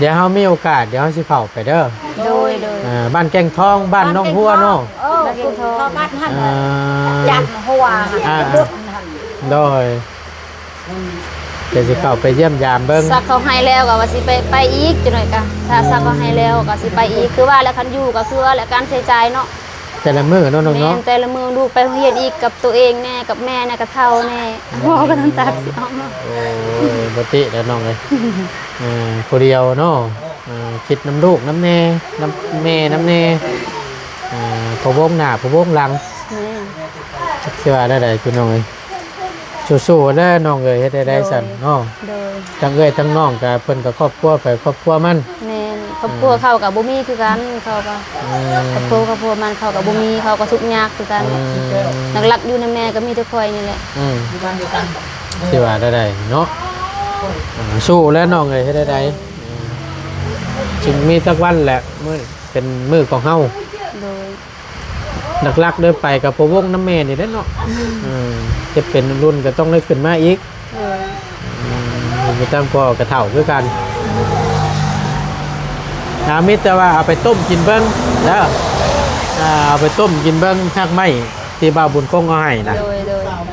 ດຽວເຮົາມີໂອກາດ ດຽວເຮົາຊິເຂົ້າໄປເດີ. ໂດຍໆ ອ່າ ບ້ານແກ້ງທອງ ບ້ານໜອງຫົວເນາະ. ເອີ ບ້ານແກ້ງທອງ ບ້ານຫັ້ນ ອ່າ ຈັນຫົວ ອ່າໆ ບົດຫັ້ນ. ໂດຍ ດຽວຊິເຂົ້າໄປຢ້ຽມຢາມເບິ່ງ. ສັກເຂົ້າໄຮ່ແລ້ວກໍວ່າຊິໄປ ໄປອີກຈັກໜ້ອຍກະ ຖ້າ ອືມ ສັກເຂົ້າໄຮ່ແລ້ວກໍຊິໄປອີກ. ຄືວ່າແຫຼະ ຄັນຢູ່ກໍຄືວ່າແຫຼະ ການໃຊ້ຈ່າຍເນາະ ແຕ່ລະມື້ເນາະນ້ອງເນາະ. ແມ່ນ ແຕ່ລະມື້ ລູກໄປໂຮງຮຽນອີກ ກັບໂຕເອງແດ່ ກັບແມ່ແດ່ ກັບເຖົ້າແດ່. ອືມ ເວົ້າກັນນ້ຳຕາຊິອອກເນາະ. ໂອ້ຍ ບໍ່ຕິແລ້ວນ້ອງເອີຍ ເອີ ຜູ້ດຽວເນາະ ເອີ ຄິດນຳລູກນຳແມ່ ນຳແມ່ນຳແມ່ ເອີ ພະວົງໜ້າພະວົງຫຼັງ. ແມ່ນ ຈັກຊິວ່າແນວໃດພີ່ນ້ອງເອີຍ. ສູ້ໆເດີນ້ອງເອີຍ ເຮັດໃຫ້ໄດ້ຊັ້ນເນາະ. ໂດຍ ທັງເອື້ອຍທັງນ້ອງກະ ເພິ່ນກະຄອບຄົວໃຜຄອບຄົວມັນ. ແມ່ນ ຄອບຄົວເຂົາກະບໍ່ມີຄືກັນ ເຂົາກະ ເອີ ຄອບຄົວ ຄອບຄົວມັນເຂົາກະບໍ່ມີ ເຂົາກະທຸກຍາກຄືກັນ. ເອີ ຫຼັກໆຢູ່ນຳແມ່ກະມີແຕ່ຂ້ອຍນີ້ແຫຼະ. ອືມ ຊິວ່າແນວໃດເນາະ ເອີ ສູ້ແຫຼະນ້ອງເອີຍ ເຮັດໃຫ້ໄດ້. ເອີ ຈຶ່ງມີຈັກວັນແຫຼະ ມື້ເປັນມື້ຂອງເຮົາ. ໂດຍ ຫຼັກໆເດີ ໄປກັບພະວົງນຳແມ່ນີ້ແຫຼະເນາະ. ອືມ ເອີ ເຈັບເປັນລຸ້ນກໍຕ້ອງໄດ້ຂຶ້ນມາອີກ. ໂດຍ ອືມ ມີຕັ້ງພໍ່ກໍເຖົ້າຄືກັນ. ອືມ ອາ ມີແຕ່ວ່າເອົາໄປຕົ້ມກິນເບິ່ງເດີ ອາ ເອົາໄປຕົ້ມກິນເບິ່ງ ຮາກໄມ້ທີ່ບ່າວບຸນຄົງເອົາໃຫ້ນະ. ໂດຍ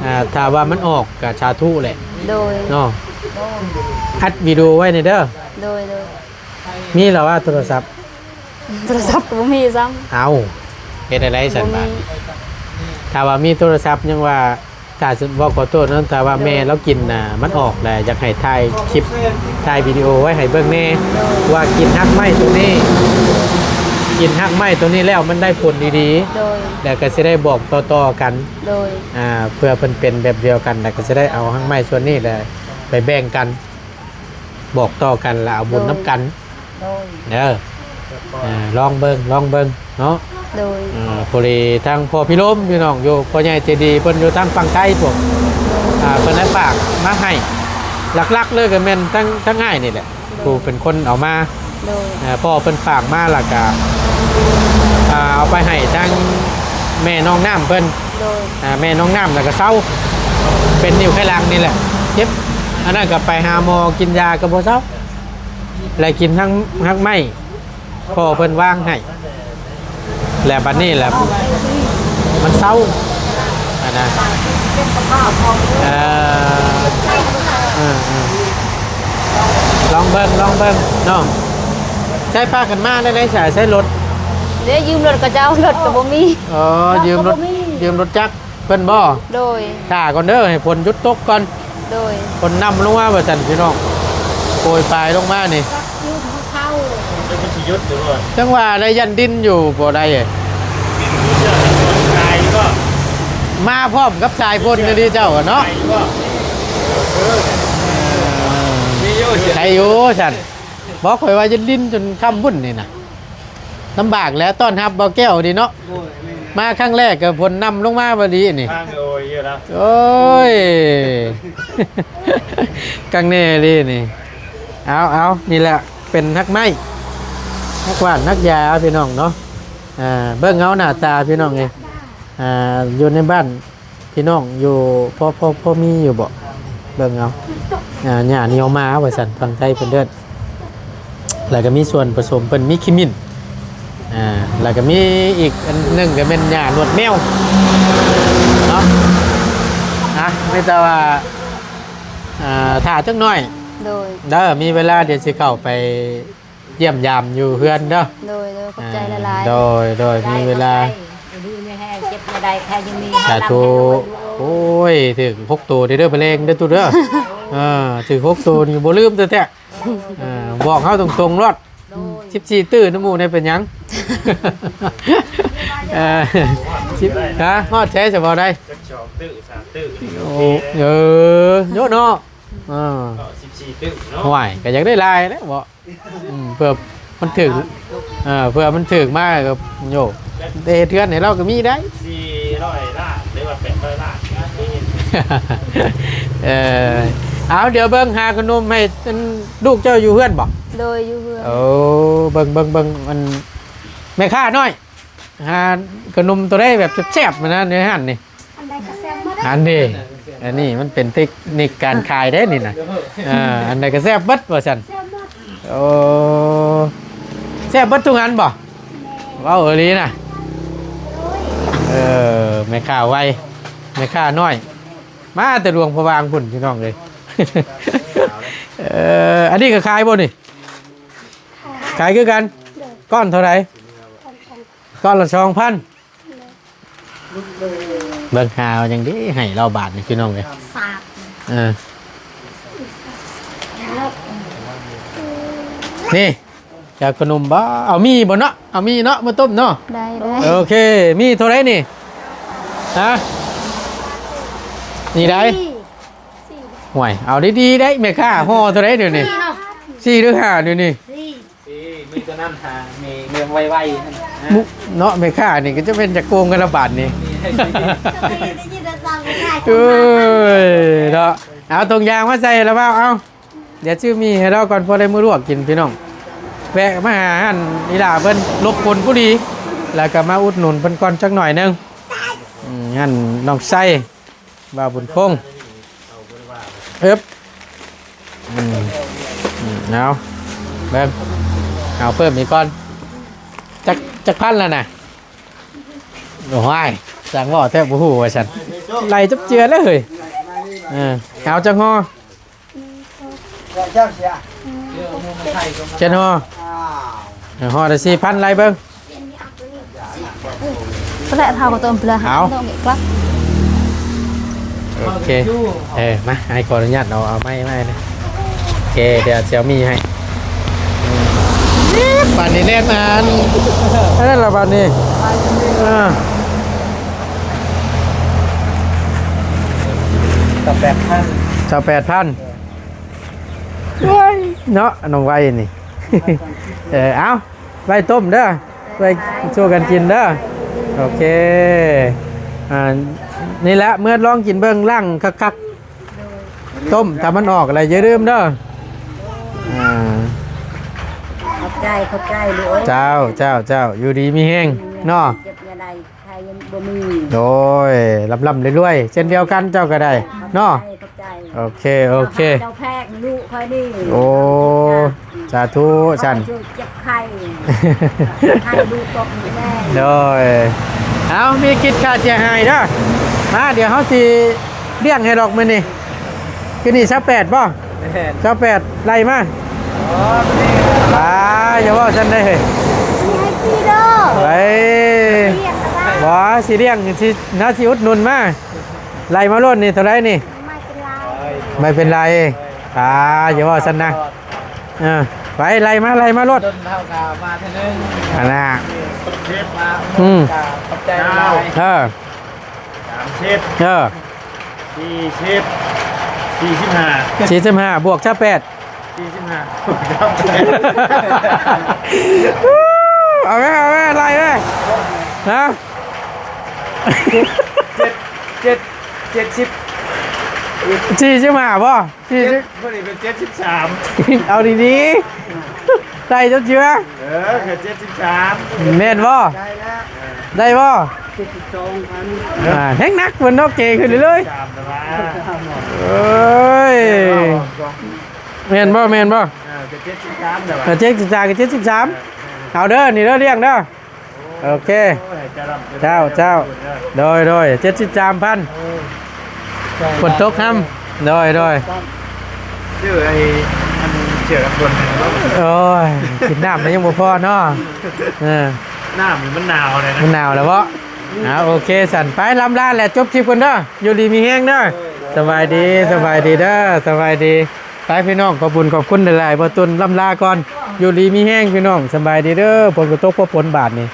ໆ ອາ ຖ້າວ່າມັນອອກກໍສາທຸແຫຼະ. ໂດຍ ເນາະ ໂດຍ ອັດວິດີໂອໄວ້ແດ່ເດີ. ໂດຍ ໂດຍ. ມີແລ້ວວ່າໂທລະສັບ? ໂທລະສັບກໍບໍ່ມີຊ້ຳ. ເອົ້າ ເຮັດໃດຊັ້ນບາດ? ບໍ່ມີ. ຖ້າວ່າມີໂທລະສັບຍັງວ່າ ຖ້າເວົ້າຂໍໂທດເນາະ ຖ້າວ່າແມ່ລາວກິນນະ ມັນອອກແລ້ວ ຢາກໃຫ້ຖ່າຍຄລິບ ຖ່າຍວິດີໂອໄວ້ໃຫ້ເບິ່ງແດ່ ໂດຍ ວ່າກິນຮາກໄມ້ໂຕນີ້ ກິນຮາກໄມ້ໂຕນີ້ແລ້ວມັນໄດ້ຜົນດີໆ ໂດຍ ແລ້ວກໍຊິໄດ້ບອກຕໍ່ໆກັນ ໂດຍ ອ່າ ເພື່ອເພິ່ນເປັນແບບດຽວກັນ ແລ້ວກໍຊິໄດ້ເອົາຮາກໄມ້ສ່ວນນີ້ແຫຼະໄປແບ່ງກັນ ບອກຕໍ່ກັນ ແລ້ວເອົາບຸນນຳກັນ ໂດຍ ເດີ ອ່າ ລອງເບິ່ງ ລອງເບິ່ງເນາະ ໂດຍ ອ່າ ພໍດີທາງພໍ່ພິລົມ ພີ່ນ້ອງຢູ່ ພໍ່ໃຫຍ່ໃຈດີເພິ່ນຢູ່ທາງຝັ່ງໄທພຸ້ນ ອ່າ ເພິ່ນໄດ້ຝາກມາໃຫ້ ຫຼັກໆເລີຍກໍແມ່ນທາງ ທາງອ້າຍນີ້ແຫຼະ ໂດຍ ຜູ້ເປັນຄົນເອົາມາ ໂດຍ ເອີ ພໍ່ເພິ່ນຝາກມາ ແລ້ວກະ ອ່າ ເອົາໄປໃຫ້ທາງແມ່ນ້ອງນ້ຳເພິ່ນ ໂດຍ ອ່າ ແມ່ນ້ອງນ້ຳ ແລ້ວກະເຊົາ ເປັນນິ້ວໄຂຫຼັງນີ້ແຫຼະ ເຈັບ ອັນນັ້ນກໍໄປຫາໝໍກິນຢາກໍບໍ່ເຊົາ ແລະກິນທັງຮາກໄມ້ ພໍ່ເພິ່ນວາງໃຫ້ ແລະບັດນີ້ແຫຼະມັນເຊົາ ອັນນະ ເອີ ເອີ ເອີ ລອງເບິ່ງ ລອງເບິ່ງເນາະ ໃຊ້ພາກັນມາໄດ້ໃດສາຍ ໃຊ້ລົດ ເດ້ ຢືມລົດເຂົາເຈົ້າ ລົດກໍບໍ່ມີ ອໍ ຢືມລົດ ຢືມລົດຈັກ ເພິ່ນບໍ່? ໂດຍ ຖ້າກ່ອນເດີ ໃຫ້ຝົນຢຸດຕົກກ່ອນ ໂດຍ ຝົນນຳລົງມາວ່າຊັ້ນພີ່ນ້ອງ ໂປຍປາຍລົງມານີ້ ແລ້ວມັນຊິຢຸດຢູ່ບໍ່? ຈັ່ງວ່າໄດ້ຢ້ານດິນຢູ່ບໍ່ໄດ້ ມາພ້ອມກັບສາຍຝົນນີ້ເຈົ້າເນາະ ໄດ້ຢູ່ຊັ້ນ ບໍ່ ຂ້ອຍວ່າຢ້ານດິນຈົນຄ່ຳພຸ້ນນີ້ນະ ລຳບາກແຫຼະ ຕ້ອນຮັບບ່າວແກ້ວດີເນາະ ໂດຍ ແມ່ນ ມາຄັ້ງແລກກໍຝົນນຳລົງມາພໍດີນີ້ ທາງໂດຍຢູ່ແລ້ວ ໂອ້ຍ ຄັກແນ່ດີນີ້ ເອົາ ເອົາ ນີ້ແຫຼະ ເປັນຮາກໄມ້ ຮາກຫວ່ານ ຮາກຢາ ພີ່ນ້ອງເນາະ ອ່າ ເບິ່ງເອົາໜ້າຕາ ພີ່ນ້ອງເອີຍ ອ່າ ຢູ່ໃນບ້ານ ພີ່ນ້ອງຢູ່ ພໍ ພໍ ພໍມີຢູ່ບໍ່? ເບິ່ງເອົາ ອ່າ ຫຍ້າໜຽວໝາວ່າຊັ້ນ ຝັ່ງໄທເພິ່ນເອີ້ນ ແລ້ວກໍມີສ່ວນປະສົມເພິ່ນ ມີຂິ້ມິ້ນ ອ່າ ແລ້ວກໍມີອີກອັນໜຶ່ງກໍແມ່ນຫຍ້າໜວດແມວເນາະ ອ່ະ ມີແຕ່ວ່າ ອ່າ ຖ້າຈັກໜ້ອຍ ໂດຍ ເດີ ມີເວລາດຽວຊິເຂົ້າໄປ ຢ້ຽມຢາມຢູ່ເຮືອນເດີ ໂດຍ ໂດຍ ຂອບໃຈຫຼາຍໆ ໂດຍ ໂດຍ ມີເວລາ ຢູ່ດີມີແຮງ ເຈັບບໍ່ໄດ້ ໃຄຍັງມີ ສາທຸ ໂອ້ຍ ຖືກຫົກໂຕເດີ ເດີ ພະແລງເດີ ຕູ້ເດີ ເອີ ຖືກຫົກໂຕນີ້ບໍ່ລືມແທ້ໆ ເອີ ບອກເຮົາຕົງໆໂລດ ໂດຍ ສິບສີ່ຕື້ນຳໝູ່ນີ້ເປັນຫຍັງ ເອີ ສິບ ຮະ ຮອດແທ້ຊະບໍ່ໄດ້ ຈັກສອງຕື້ ສາມຕື້ ໂອ້ ເອີ ໂຍເນາະ ເອີ ສິບສີ່ຕື້ເນາະ ຫ້ວຍ ກໍຢາກໄດ້ຫຼາຍແຫຼະເບາະ ອືມ ເພື່ອມັນຖືກ ເອີ ເພື່ອມັນຖືກມາກໍໂຍ ໄດ້ເຮັດເຮືອນໃຫ້ລາວກໍມີໄດ໋ ສີ່ຮ້ອຍລ້ານ ຫຼືວ່າແປດຮ້ອຍລ້ານ ເອີ ເອົາ ດຽວເບິ່ງຫາຂະໜົມໃຫ້ ອັນ ລູກເຈົ້າຢູ່ເຮືອນບໍ່? ໂດຍ ຢູ່ເຮືອນ ໂອ້ ເບິ່ງ ເບິ່ງ ເບິ່ງ ອັນ ແມ່ຄ້ານ້ອຍ ຫາຂະໜົມໂຕໃດແບບແຊບໆ ມານະ ໃນຮ້ານນີ້ ອັນໃດກໍແຊບໝົດ ອັນນີ້ ອັນນີ້ມັນເປັນເຕັກນິກການຂາຍເດ້ນີ້ນະ ເອີ ອັນໃດກໍແຊບເບິດວ່າຊັ້ນ ແຊບໝົດ ໂອ້ ແຊບເບິດທຸກອັນບໍ່? ແມ່ນ ເວົ້າອີ່ຫຼີນະ ໂດຍ ເອີ ແມ່ຄ້າໄວ ແມ່ຄ້ານ້ອຍ ມາແຕ່ຫຼວງພະບາງພຸ້ນ ພີ່ນ້ອງເອີຍ ເອີ ອັນນີ້ກໍຂາຍບໍ່ນີ້? ຂາຍຄືກັນ ໂດຍ ກ້ອນເທົ່າໃດ? ກ້ອນສອງ ກ້ອນລະສອງພັນ ເບິ່ງຫາເອົາຫຍັງດີໃຫ້ລາວບາດນີ້ ພີ່ນ້ອງເອີຍ ສາບ ເອີ ນີ້ ຈະຂະໜົມບໍ່? ເອົາໝີ່ບໍ່ເນາະ? ເອົາໝີ່ເນາະ ມາຕົ້ມເນາະ ໄດ້ ໄດ້ ໂອເຄ ໝີ່ເທົ່າໃດນີ້? ຮະ ນີ້ໄດ໋ ຫ້ວຍ ເອົາດີໆໄດ໋ ແມ່ຄ້າ ຫໍ່ເທົ່າໃດດຽວນີ້? ສີ່ເນາະ ສີ່ຫຼືຫ້າດຽວນີ້? ສີ່ ມີຕົວນັ້ນຫາ ມີ ມີໄວໆນັ້ນນະ ມຸ ເນາະ ແມ່ຄ້ານີ້ກໍຈະເປັນຈະໂກງກັນລະບາດນີ້ ເອີຍເນາະ ເອົາຖົງຢາງມາໃສ່ລະບ່າວ ເອົາ ດຽວຊື້ໝີ່ໃຫ້ລາວກ່ອນ ພໍໄດ້ມື້ລວກກິນພີ່ນ້ອງ ແວະມາຫາຮ້ານອີ່ຫຼ້າເພິ່ນ ລົບຜົນຜູ້ດີ ແລ້ວກໍມາອຸດໜູນເພິ່ນກ່ອນຈັກໜ້ອຍໜຶ່ງ ອືມ ຮ້ານນ້ອງໄຊ ບ່າວບຸນພົງ ເອີບ ອືມ ອືມ ເອົາ ເບິ່ງ ເອົາເພີ່ມອີກກ່ອນ ຈັກ ຈັກພັນລະນະ? ໂອ້ຍ ຊ່າງເວົ້າແທ້ ບໍ່ຮູ້ວ່າຊັ້ນ ໄລ່ຈັບເຈື່ອແລ້ວເຮີ້ຍ ເອີ ເອົາຈັກຫໍ່? ເຈົ້າເສຍ ເຈັດຫໍ່ ຫໍ່ລະສີ່ພັນ ໄລ່ເບິ່ງ. ກໍແຫຼະ ເຮົາກໍຕ້ອງເບື່ອ ເອົາ ຕ້ອງເກັບ. ໂອເຄ ເອີ ມາ ອ້າຍຂໍອະນຸຍາດເອົາ ເອົາໄມ້ມາໃຫ້. ໂອເຄ ດຽວຊິເອົາມີດໃຫ້. ບາດນີ້ແລ່ນມາອັນນັ້ນລະບາດນີ້. ເອີ ຊາວແປດພັນ ຊາວແປດພັນ. ເອີ ເນາະ ນ້ອງໄວນີ້. ເອີ ເອົາ ໄວ້ຕົ້ມເດີ ໄວ້ສູ່ກັນກິນເດີ. ໂອເຄ ອ່າ ນີ້ແຫຼະ ເມືອລອງກິນເບິ່ງ ລ້າງຄັກໆ ຕົ້ມ ຖ້າມັນອອກແລ້ວຢ່າລືມເດີ. ອ່າ ຂອບໃຈ ຂອບໃຈລູກເອີຍ. ເຈົ້າ ເຈົ້າ ເຈົ້າ ຢູ່ດີມີແຮງເນາະ. ເຈັບຢ່າໄດ້ ໄຂ້ຍັງບໍ່ມີ. ໂດຍ ລ່ຳໆລວຍໆ ເຊັ່ນດຽວກັນເຈົ້າກໍໄດ້ເນາະ. ຂອບໃຈ ຂອບໃຈ. ໂອເຄ ໂອເຄ ເຈົ້າແພກລູກຂ້ອຍນີ້. ໂອ້ ສາທຸຊັ້ນ. ເຈັບໄຂ້ ໄຂ້ລູກຕົກນີ້ແນ່. ໂດຍ ເອົາ ມີຄິດຄ່າເສຍຫາຍເດີ. ມາ ດຽວເຮົາຊິລ້ຽງໃຫ້ດອກມື້ນີ້. ຄືນີ້ຊາວແປດບໍ່? ແມ່ນ ຊາວແປດ ໄລ່ມາ. ອໍ ຕົວນີ້ ອ່າ ຢ່າເວົ້າຊັ້ນເດ້ ຊິໃຫ້ຂີ່ເດີ. ໄວ້ ບໍ່ ຊິລ້ຽງ ຊິ ເຮົາຊິອຸດໜູນມາ. ໄລ່ມາໂລດນີ້ ເທົ່າໃດນີ້? ໄມ່ເປັນໄລ ໄມ່ເປັນໄລ. ອ່າ ຢ່າເວົ້າຊັ້ນນະ. ເອີ ໄປ ໄລ່ມາ ໄລ່ມາໂລດ. ດົນເຮົາກໍມາເທື່ອໜຶ່ງ ອັນນ່າ ເຊຟມາ. ອືມ ກໍຂອບໃຈຫຼາຍ. ເອີ ສາມສິບ ເອີ ສີ່ສິບ ສີ່ສິບຫ້າ ສີ່ສິບຫ້າ ບວກຊາວແປດ ສີ່ສິບຫ້າ ເອົາແມ່ ເອົາແມ່ ໄລ່ແມ່. ຮະ ເຈັດ ເຈັດ ເຈັດ ເຈັດສິບ ສີ່ສິບຫ້າບໍ່? ສີ່ສິບ ເຈັດ ມື້ນີ້ເປັນເຈັດສິບສາມ. ເອົາດີໆ ໄດ້ຈົນເຈື່ອ. ເອີ ກໍເຈັດສິບສາມ ແມ່ນບໍ່? ໄດ້ແລ້ວ ໄດ້ບໍ່? ເຈັດສິບສອງພັນ. ອ່າ ແຮງໜັກເພິ່ນເນາະ ເກຂຶ້ນເລື້ອຍໆ. ສາມ ແຕ່ວ່າ ໂອ້ຍ ແມ່ນບໍ່? ແມ່ນບໍ່? ເອີ ກໍເຈັດສິບສາມ ແຕ່ວ່າ ເອີ ເຈັດສິບສາມ ກໍເຈັດສິບສາມ. ເອີ ເອົາເດີ ນີ້ເດີ ລ້ຽງເດີ. ໂອເຄ ໂອ້ຍ ເຈົ້າ ເຈົ້າ ເຈົ້າ ເຈົ້າ ໂດຍ ໂດຍ ເຈັດສິບສາມພັນ. ໂອ້ຍ ຝົນຕົກນຳ. ໂດຍ ໂດຍ ຊື້ໄອ້ອັນເສື້ອກັນຝົນໃຫ້ເນາະ. ໂອ້ຍ ກິນນ້ຳແລ້ວຍັງບໍ່ພໍເນາະ. ເອີ ນ້ຳນີ້ມັນໜາວແລ້ວນະ ມັນໜາວແລ້ວເບາະ. ອ່າ ໂອເຄ ຊັ້ນໄປ ລ່ຳລາແຫຼະ ຈົບຄລິບກ່ອນເດີ. ຢູ່ດີມີແຮງເດີ. ສະບາຍດີ ສະບາຍດີເດີ ສະບາຍດີ. ໄປພີ່ນ້ອງ ຂອບຄຸນ ຂອບຄຸນຫຼາຍໆ ບໍ່ຕຸນ ລ່ຳລາກ່ອນ. ຢູ່ດີມີແຮງພີ່ນ້ອງ ສະບາຍດີເດີ. ຝົນກໍຕົກພໍຝົນບາດນີ້.